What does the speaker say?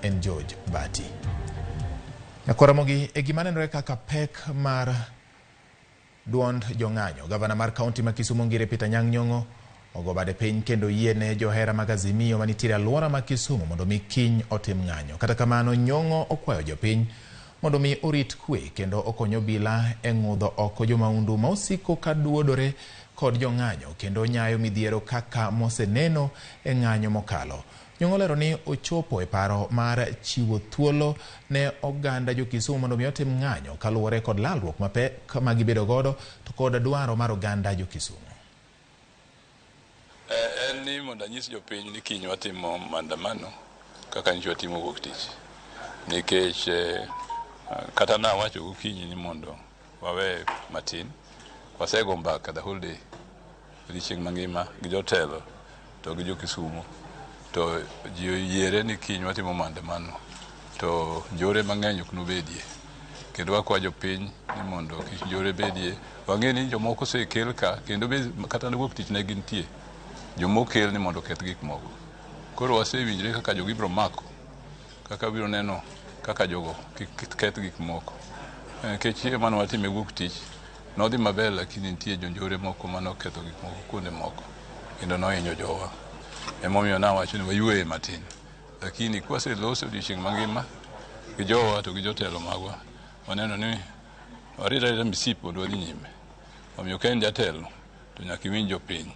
En George Bati. Nyakwaramogi e gima nenore kaka pek mar duond jong'anyo. Gavana mar kaunti ma Kisumu Ngire Peter Anyang' Nyong'o ogo bade piny kendo yiene johera mag Azimio manitiere alwora ma Kisumu mondo mi kiny otim ng'anyo. Kata kamano Nyong'o okwayo jopiny mondo mi orit kwe kendo okony obila e ng'udho oko jomaundu ma osiko ka duodore kod jong'anyo kendo nyayo midhiero kaka moseneno e ng'anyo mokalo. Nyong'o olero ni ochopo e paro mar chiwo thuolo ne oganda jo Kisumu mondo mi otim ng'anyo kaluwore kod lalruok mapek ma gibedo godo to kod dwaro mar oganda jo Kisumu. En ni mondo anyis jopiny ni kiny watimo maandamano kaka nyocha watimo wuok tich nikech kata nawacho gokinyi ni mondo wawe matin wasego mbaka the whole day odiochieng' mangima gi jotelo to gi jo Kisumu to ji oyiere ni kiny watimo maandamano to njore mang'eny ok nobedie kendo wakwa jopiny ni mondo kik njore bedie. Wang'e ni jomoko osekel ka kendo be kata wuok tich ne gintie jomokel ni mondo oketh gik moko. Koro wasewinjre kaka jogi biro mako kaka biro neno kaka jogo kik keth gik moko. Nikech chieng' mane watime wuok tich nodhi maber lakini nitie jonjore moko manoketho gik moko kuonde moko kendo nohinyo jowa. Emomiyo nawacho ni wayueye matin. Lakini kwaseloso odiochieng' mangima gi jowa to gi jotelo magwa waneno ni warit arita misip mondo wadhi nyime. Omiyo ka in jatelo to nyaka iwinj jopiny.